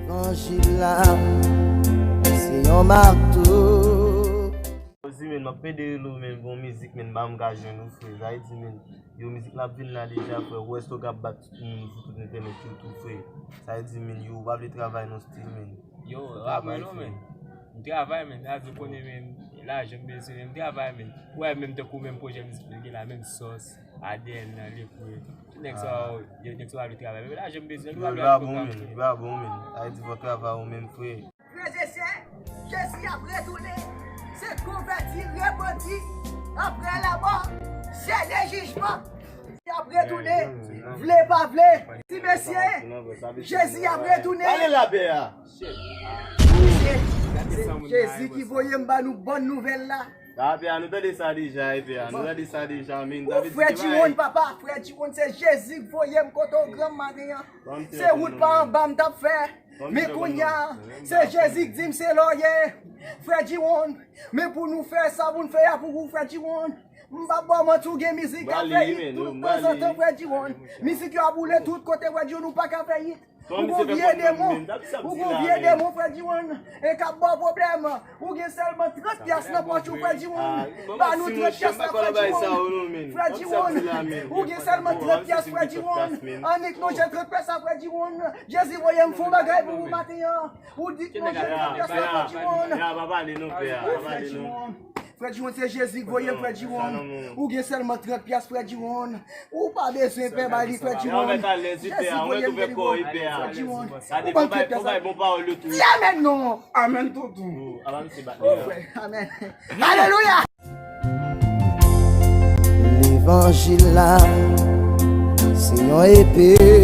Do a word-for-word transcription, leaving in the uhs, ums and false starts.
Levanjil la, se yon mato. Ozi, men, m ap pede rele w, men, bon mizik, men, m pa m ka jwenn ou, frè. Sa vle di, men, yo, mizik la ap vin la deja, frè. Ou wè, eske w ka bat tout moun sou tout entènèt yo tou, frè. Sa vle di, men, yo, ou pa vle travay non, still, men. Yo, rapè nou, men. M travay, men. Sa di w konnen, men, lajan m bezwen, men, m travay, men. Ou wè, menm tankou menm pwojè mizik mwen gen la, menm Sòs, A D N nan, Lekwe. Tout nèg sa yo, nèg sa yo ap travay. Men lajan m bezwen, nou pa vle al bon, men, nou pa bon, men. Sa vle di fò travay ou menm, frè. Frè e sè, Jezi ap retounen. Se konvèti, repanti. Apre lanmò, se de jijman. Jezi ap retounen. Vle pa vle. Ti mesye, Jezi ap retounen. Ale la, pè a. Mesye, se Jezi ki voye m ba nou bòn nouvèl la. Sa, pè a, nou tande sa deja, e, pè a. Nou tande sa deja, men. Ou frè Diwon, papa, frè Diwon, se Jezi k voye m kote w granm maten an. Se wout pa anba m t ap fè. Men kounye a, se Jezi k di m se lòyè. Frè Diwon, men pou nou fè sa pou n fè a pou ou, frè Diwon. M p ap ba w manti, ou gen mizik k ap fè hit tout tanzantan, frè Diwon. Mizik yo ap boule tout kote, frè Diwon, ou pa ka fè hit. Ou gon vye demon. Ou gon vye demon, frè Diwon. E k ap ba w pwoblèm. Ou gen sèlman trant pyas nan pòch ou, frè Diwon. Ba nou trant pyas la, frè Diwon. Frè Diwon, ou gen sèlman trant pyas, frè Diwon. Annik nou jwenn trant pyas la, frè Diwon. Jezi voye m fè yon bagay pou ou maten an. Ou di nou jwenn trant pyas la, frè Diwon. Frè Diwon. Frè Diwon, se Jezi k voye l, frè Diwon. Ou gen sèlman trant pyas, frè Diwon. Ou pa bezwen pè ba li, frè Diwon. Jezi voye l delibre w, frè Diwon. Ou ban trant pyas la. Di amèn non. Amèn tonton. Amèn. Alelouya. Levanjil la, se yon epe.